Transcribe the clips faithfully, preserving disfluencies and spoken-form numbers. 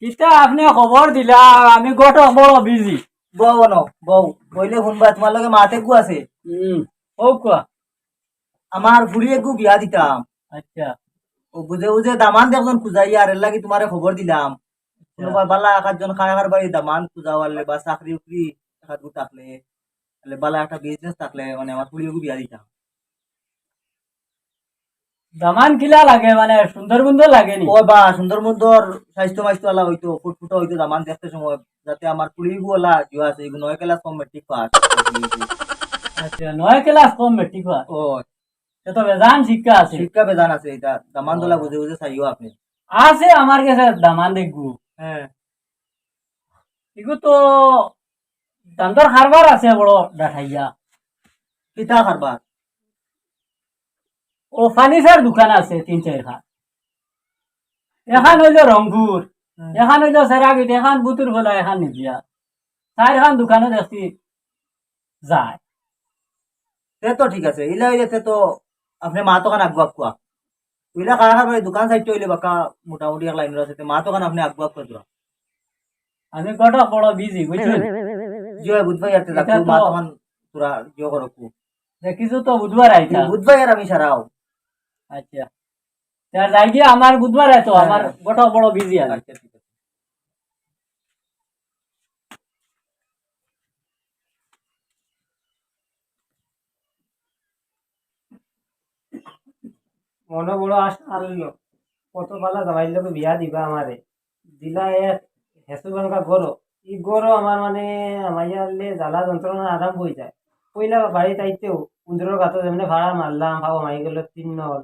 কিতা আপনে খবর দিলা, আমি ঘটক বড় বিজি। বও অনো, বও। বইলে হুনবা, তুমার লগে মাত এগু আছে। হুম, অউ কুয়া। আমার ফুড়ি এগু বিয়া দিতাম। আচ্ছা। অউ বুঝে বুঝে দামান্দ একজন খুজাইয়ার, এরলাগি তুমারে খবর দিলাম। আচ্ছা। কুনু বা-, বালা একজন কারবার বাড়ি দামান্দ খুজাও পারলে বা চাকরি উকরি একাদগু থাকলে, তাইলে বালা একটা বিজনেস থাকলে, মানে, আমার ফুড়ি এগু বিয়া দিতাম। দামান্দ কিলা লাগে, মানে, সুন্দর মুন্দর লাগে নি? ও বা, সুন্দর মুন্দর, স্বাস্থ্য মাস্থ্য আলা অইতো, ফুটফুটা অইতো দামান্দ দেখতে সময়, যাতে আমার ফুড়ি এগু অলা জিও আছে, এগু নয় ক্লাস কম মেট্রিক পাস। আচ্ছা, নয় ক্লাস কম মেট্রিক পাস। ও। তে তো বেজান শিক্ষা আছে। শিক্ষা বেজান আছে, ইটা দামান্দ অলা ও। বুঝে বুঝে চাইও আপনে। আছে আমার গেছে দামান্দ এগু। হ্যাঁ। এগু তো দান্দর কারবার আছে বড় ডাঠাইয়া। কিতা কারবার? ও ফার্নিচার দোকান আছে তিন চাইরখান। এখান অইলো রংপুর, হ্যাঁ। এখান অইলো সেরাগিট, এখান বুতুর খোলা, এখান নিজিয়া। চাইরখান দোকানো দেখছি যায়। তে তো ঠিক আছে, ইলা অইলে তে তো আপনে মাত অখান আগুয়া কুয়া। ইলা কারবার বাড়ি দোকান সাইডটা অইলে বাক্কা মোটামুটি এক লাইনর আছে, তে মাত অখান আপনে আগুয়া কুয়া তোরা। আমি ঘটক বড় বিজি, বুঝছইন? জি অয়, বুধবার ইয়াতে ইটা তো মাত অখান তোরা জিও করো কু। দেখিছো তো বুধবার আইতা। বুধবার আর আমি সারাও। আচ্ছা। তে যাই গিয়া, আমার বুধবার আইতো, হ্যাঁ। আমার ঘটক বড় বিজি আছে। আচ্ছা, ঠিক আছে। মনো বড় আশা আনলো, কত বালা জামাইর লগে বিয়া দিবা আমারে। দিলা এক হেসু ভাঙ্গা ঘরো। ই ঘরো আমার মানে আমাইয়ারলে জ্বালা যন্ত্রণা আরম্ভ অইযায়। পয়লা বাড়িত আইতেউ উন্দরর গাতো যেমনে ফাড়া মারলাম, ফাও মারি গেল তিন নল।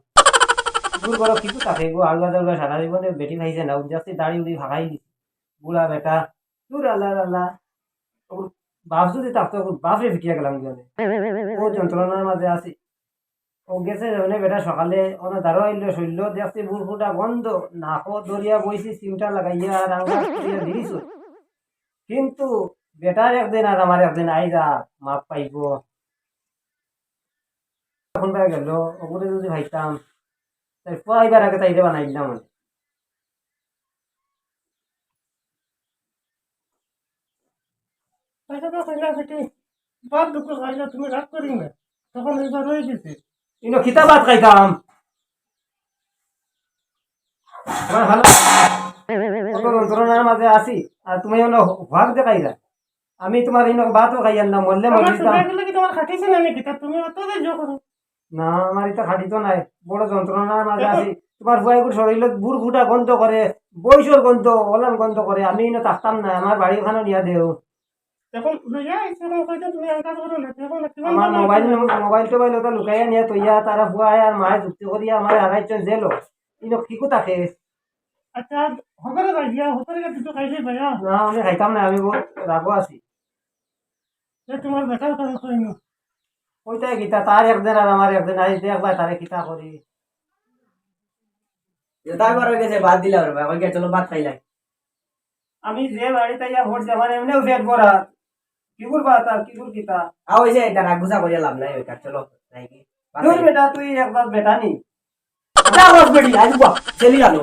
দূর বড় কিছু থাকে গো, আলগা দলগা সারা জীবনে বেটি পাইছে না, উদ্যাস্তে দাড়ি উড়ি ফাঁকাই দিছে। বুড়া বেটা, দূর আল্লাহ আল্লাহ। ওর বাপ যদি থাকতো, ওর বাপরে ফিটিয়া গেলাম গিয়া। ও যন্ত্রণার মাঝে আছি। ও গেছে যখন বেটা সকালে, ওনা দারো আইলো, শৈল্য দেখছি বুড় ফুটা গন্ধ, নাকো দরিয়া বইছি, চিমটা লাগাইয়া আর আঙ্গাস করিয়া দিরিছো। কিন্তু বেটার একদিন আর আমার একদিন আই যা, মাপ পাইবো। এখন বেটা গেল, ওগুলো যদি ভাইতাম, তাই ফুয়া আইবার আগে তাইরে বানাই দিলাম আমি। আচ্ছা, তো কইলা বেটি, বাদ দুঃখ খাইলে তুমি রাগ করি না, তখন এইবার রয়ে গেছে। ইনো কিতা ভাত খাইতাম? আমার ভালো, কত যন্ত্রণার মাঝে আছি, আর তুমি অনো ভাগ দেখাইলা। আমি তোমার ইনো ভাতও খাইয়ার না, মরলে আমার মরি তো যাম। ব্যাগ লাগি তোমার খাটিছে না নাকি? তা তুমি অত ধৈর্য করো। না, আমার ইতা খাটিতো নায়, বড় যন্ত্রণার মাঝে আছি। তোমার ফুয়াইগুর শরীরত বুড় ফুটা গন্ধ করে, বয়সর গন্ধ, অলান গন্ধ করে, আমি ইনো থাকতাম না, আমার বাড়ি ওখানে নিয়া দেও। এখন লইয়া আইছে, এখন কইছে তুমি এক কাজ করো না, এখন কিমান আমার মোবাইল, মোবাইল টোবাইল ওটা লুকাইয়া নিয়া তইয়া তারা ফুয়ায় আর মায় যুক্তি করিয়া আমার হারাইছে জেলো। ইনো কিকু থাকে? আচ্ছা, হকরে ভাই, গিয়া হকরে গিয়া দুটো খাইছে ভাইয়া। না, আমি খাইতাম না, আমি বহুত রাগও আছি। এ তোমার বেটার কথা কই না। ওইটাই কিতা, তার একদিন আর আমার একদিন, আই দেখবা তারে কিতা করি। এটা একবার হয়ে গেছে, বাদ দিলাম রে ভাই, আমাকে চলো ভাত খাইলাই। আমি যে বাড়িত আইয়া ভোট দেবার এমনিও পেট ভরা। কিগুর ভাত আর কিগুর কিতা? আ, ওই যে এটা রাগ গুছা করিয়া লাভ নাই, ওই কাজ চলো, নাই কি? ভাত দূর খাই। বেটা, তুই একবার বেটা নি। যা বস বেটি, আজ বুয়া, ছেলে আনো।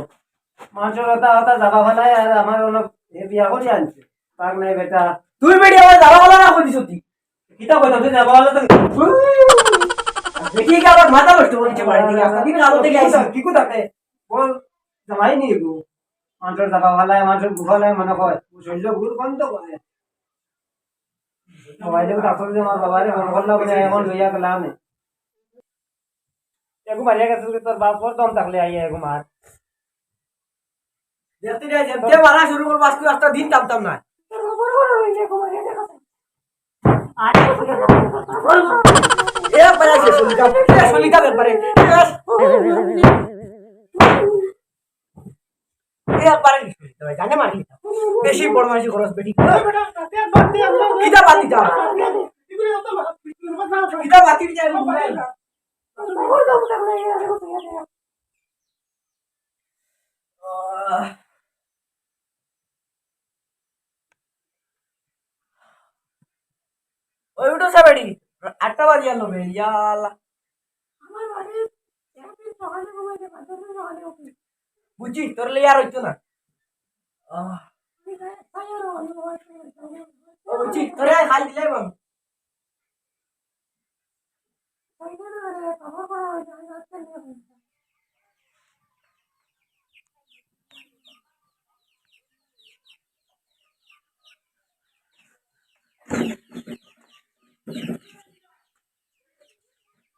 মানষর কথা, কথা যাবা ফালায় আর আমার অনো এ বিয়া করি আনছে। পাক নাই বেটা। তুই বেটি আমার যাবা ফালা না করি সত্যি। কিতা কথা, তুই যাবা ফালা তো। বেটি কি আমার মাথা নষ্ট করেছে বাড়ি থেকে, আজকে দিন আলো থেকে আইছি। কি কথা কে? বল, জামাই নি গো। মানষর যাবা ফালায়, মানষর গু ফালায় মনে হয়। ও শরীর গুড় বন্ধ করে। মোবাইলে ডাক্তার যে আমার বাবারে ফোন করলাম, বলে, এখন লইয়া গেলাম। এগু মারিয়া গেছে যে তোর বাপ, ওর দম থাকলে আইয়া এগু মার। দেখতে যাই, যেমতে মারা শুরু করবো, আজকে একটা দিন টানতাম না। এ, পারা গেছে, সলিতা, এ, সলিতা ব্যাপারে। এ, এ, একবারে নিষ্ঠুর, তবে জানে মারি দিতাম। বেশি বড় মাইনষে খরচ বেটি। কিতা বাদ দিতাম? কিতা বাদ দিতাম? আহ। ওই উঠো সা বেটি, আটটা বাজিয়া গেল বে, ইয়া আল্লাহ। আমার বাড়ি একদিন সকালে ঘুমাইতে পারতাম না, সকালে উঠি। বুঝছি, তোর লইয়া আর হইতো না। আহ। ও বুঝছি, তোরে খাই দিলে বল।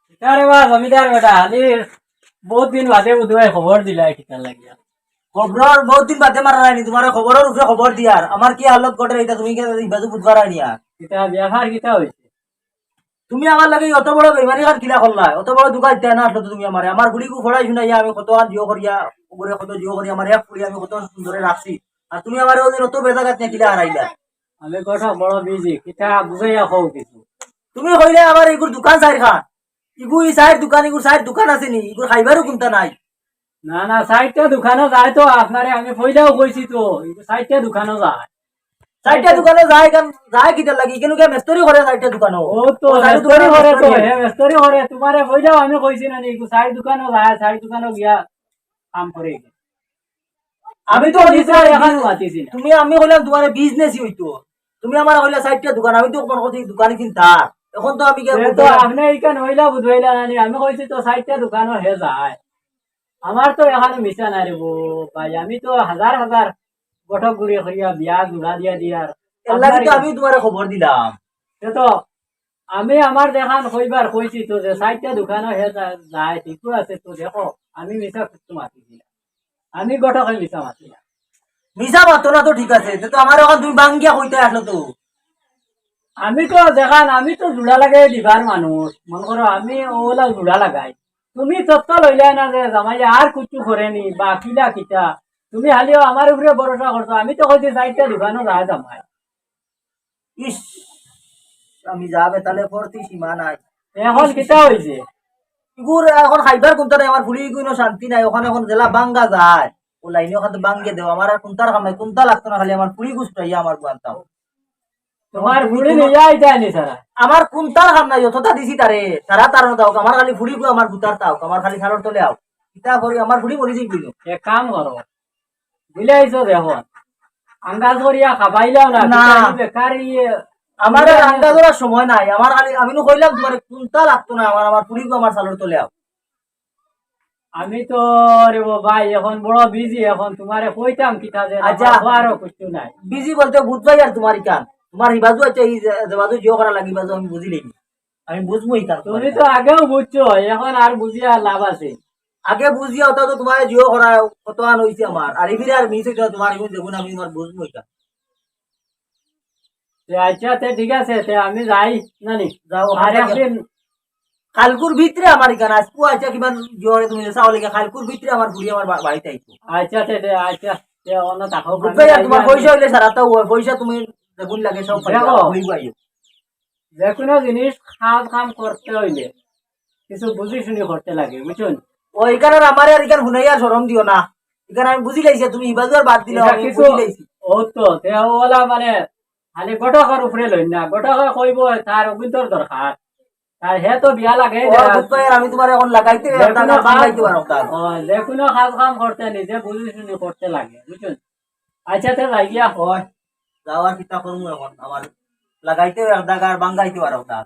কিতা রে বা জমিদার বেটা, খালি বহুত দিন বাদে বুধবাই খবর দিলা কিতা লাগিয়া? খবর বহুত দিন বাদে মারা নাইনি, তোমার খবরের উপরে খবর দিয়ার। আমার কি হালত ঘটে এটা তুমি কি ইবাজু বুধবার আনিয়া? কিতা ব্যাপার কিতা হইছে? তুমি আমার লগে অত বড় বেইমানি কার কিলা করলা? অত বড় ধুকা দিতে না আসলে তো তুমি আমারে। আমার ফুড়িগু পড়াই শুনাইয়া আমি কত আর জিও করিয়া, ওগুরে কত জিও করিয়া আমার এক ফুড়ি আমি কত সুন্দরে রাখছি। আর তুমি আমার ওই দিন অত বেজাগাত নিয়ে কিলা হারাইলা? আমি কথা বড় বিজি, কিতা বুঝাইয়া কও কিছু। তুমি কইলে আমার ইগুর দোকান চাইর খান। ইগু ই চাইর দোকান, ইগুর চাইর দোকান আছে নি? ইগুর খাইবারও কুন্তা নাই। না, না, চাইরটা দোকানো যায় তো আপনারে, আমি পয়লাও কইছি তো, ইগু চাইরটা দোকানো যায়। চাইরটা দোকানো যায় কেন? যায় কিতার লাগি? কেন কে মেস্তরি করে চাইরটা দোকানো? ও তো ও, চাইর মেস্তরি দোকানো করে তো, মেস্তরি। হে মেস্তরি করে, তোমারে পয়লাও আমি কইছি না নি, ইগু চাইর দোকানো যায়, চাইর দোকানো গিয়া কাম করে। আমি তো আমি নিজে তোমার এখন বিজ-, মাতিছি না। তুমি আমি কইলাম তোমার বিজনেসই হইতো। তুমি আমার কইলা চাইরটা দোকান, আমি তো মনে করছি দোকানই চিন্তা। এখন তো আমি গিয়া সে তো বুঝলাম। আপনি এইখান হইলা বুঝবাইলা না নি, আমি কইছি তো চাইরটা দোকানো হে যায়। আমার তো এখানে মিশা নাই রে বো ভাই, আমি তো হাজার হাজার বটক ঘুরে করিয়া বিয়া জুড়া দিয়া দিয়ার। এর লাগি তো আপনার আমি তোমারে খবর দিলাম। সে তো আমি আমার দেখান কইবার কইছি তো যে চাইরটা দোকানো হে যা-, যায়, ঠিক আছে তো দেখো, আমি মিছা কিচ্ছু মাতিছি না। আমি ঘটকে মিছা মাতি না। মিছা মাতো না তো ঠিক আছে, তো আমার এখন তুমি বাঙ্গিয়া কইতে আসলো তো। আমি তো দেখান, আমি তো জুড়া লাগাই দিবার মানুষ, মনে করো আমি ওলা জুড়া লাগাই। তুমি তত্ত্ব লইলাই না যে জামাই আর কিছু করেনি বা কিলা কিতা, তুমি খালিও আমার উপরে ভরসা করছো। আমি তো কইছি চাইরটা দোকানো যায় জামাই। ইস, আমি যাবে তাহলে পড়তি সীমা নাই। এখন কিতা হইছে? ইগুর এখন খাইবার কুন্তা নাই, আমার ফুড়ি ইগুনো শান্তি নাই, ওখানে এখন জেলা বাঙ্গা যায়। ও লাইনে ওখানে বাঙ্গে দেও, আমার আর কুন্তার কাম নাই, কুন্তা লাগতো না, খালি আমার ফুড়ি গুছটাইয়া আমার বুয়ান্তাও। তোমার ফুড়ি লইয়া আইতা নি সারা? আমার কুন্তার কাম নাই, যতটা দিছি তারে, সারা তার দাও, আমার খালি ফুড়ি গু আমার গুতার তাও, আমার খালি সারর তলে আও। কিতা করি, আমার ফুড়ি মরি যাই কইলো। এক কাম করো, বুঝাইছো দেখো, আন্দাজ করিয়া খাবাইলাও না, না। কিতা ই বেকার ইয়ে, আমার আর আন্দাজ করার সময় নাই। আমার খালি, আমি নু কইলাম তোমার কুন্তা লাগতো না, আমার, আমার ফুড়ি গু আমার সালর তলে আও। আমি তো রে বাবা এখন বড় বিজি, এখন তোমারে কইতাম কিতা যে আচ্ছা। আমার আরো কিছু নাই। বিজি বলতে বুধ ভাই আর তোমার ইকান, তোমার হিবাজু আছে এই যে, যে বাজু জিও করা লাগি বাজু আমি বুঝি নেই, আমি বুঝবো ইকান। তুমি তো আগেও বুঝছো, এখন আর বুঝিয়া লাভ আছে? আগে বুঝিয়া ওটা তো তোমার জিও করা কত আন হইছে আমার, আর এবিরে আর মিস হইছে না তোমার, এখন দেখুন আমি তোমার বুঝবো ইকান। তে আচ্ছা, তে ঠিক আছে, তে আমি যাই নানি। যাও, আর ওখান থেকে। একদিন কালকুর ভিতরে আমার ইখান আইজকু আইচ্ছা কিমান জোরে তুমি চাও লেগে, কালকুর ভিতরে আমার ফুড়ি আমার বা-, বাড়িত আইতো। আইচ্ছা, তে, তে, আইচ্ছা, তে, অন্য থাকো, বুঝছো? আর তোমার পয়সা অইলে সারা তো অয়, পয়সা তুমি যেগুন লাগে সব পাইবা, দেখো। ফুড়ি আইও। যেকুনু জিনিস কাজ কাম করতে অইলে কিছু বুঝি শুনি করতে লাগে, বুঝছো নি? ও, ইখান আর আমারে আর ইখান হুনাইয়া শরম দিও না। ইখান আমি বুঝি লাইছি, তুমি ইবাজু আর বাদ দিলাও, এটা আমি কিছু বুঝি লাইছি। ও তো, তে ওলা মানে খালি ঘটকর উপরে লইন না, ঘটকে কইবো তার অগুন্তর দরকার। আর হে তো বিয়া লাগে ও, যে বুঝছো, আর আমি তোমার এখন লাগাইতে যেকুনু ভাঙ্গাইতে কাজ, পারো তার। ও, যেকুনু কাজ কাম করতে নিজে বুঝি শুনি করতে লাগে, বুঝছো নি? আইচ্ছা, তে যাই গিয়া। ওই, যাও আর কিতা করমু এখন? আমার লাগাইতেও এক দাগ আর ভাঙ্গাইতেও আর এক দাগ।